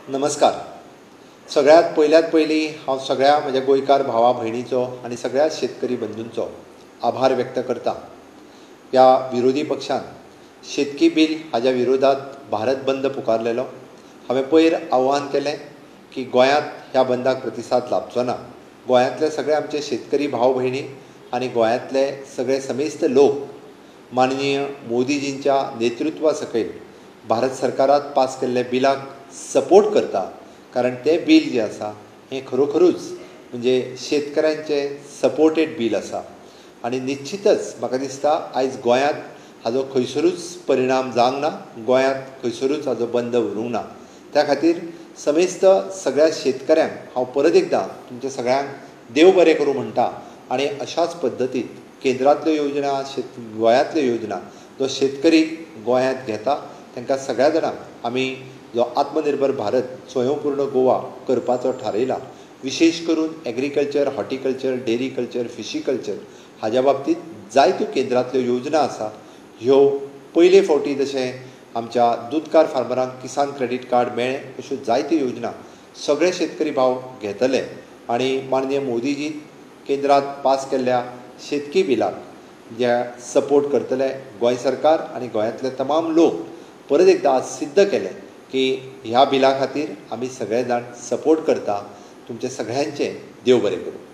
नमस्कार. सगळ्यात पयल्यात पयलीं हांव सगळ्या म्हज्या गोंयकार भावा भयणीचो आनी सगळ्या शेतकरी बंधूंचो आभार व्यक्त करता. ह्या विरोधी पक्षान शेतकी बील हाज्या विरोधात भारत बंद पुकारलेलो. हांवें पयर आव्हान केलें की गोंयांत ह्या बंदाक प्रतिसाद लाबचो ना. गोंयांतले सगळे आमचे शेतकरी भाव भयणी आनी गोंयांतले सगळे समेस्त लोक माननीय मोदीजींच्या नेतृत्वा सकयल भारत सरकारात पास केल्ले बिलाक सपोर्ट करता, कारण तें बील जें आसा हें खरोखरूच म्हणजे शेतकऱ्यांचें सपोर्टेड बील आसा आनी निश्चितच म्हाका दिसता आयज गोंयांत हाजो खंयसरूच परिणाम जावंक ना, गोंयांत खंयसरूच हाजो बंद उरूंक ना. त्या खातीर समेस्त सगळ्या शेतकऱ्यांक हांव परत एकदां तुमच्या सगळ्यांक देव बरें करूं म्हणटा आनी अशाच पद्दतीन केंद्रांतल्यो योजना, गोंयांतल्यो योजना जो शेतकरी गोंयांत घेता तांकां सगळ्या जाणांक आमी जो आत्मनिर्भर भारत स्वयंपूर्ण गोवा करपाचो थारयला, विशेश करून एग्रीकल्चर, हॉर्टिकल्चर, डेरीकल्चर, फिशीकल्चर हाज्या बाबतींत जायत्यो केंद्रांतल्यो योजना आसा. ह्यो पयले फावटी जशें आमच्या दुदकार फार्मरांक किसान क्रेडीट कार्ड मेळ्ळें, अश्यो जायत्यो योजना सगळे शेतकरी भाव घेतले आनी माननीय मोदीजी केंद्रांत पास केल्ल्या शेतकी बिलाक जे सपोर्ट करतले. गोंय सरकार आनी गोंयांतले तमाम लोक परत एकदां आज सिद्ध केलें की ह्या बिला खातीर आमी सगळे जाण सपोर्ट करता. तुमचे सगळ्यांचे देव बरें करूं.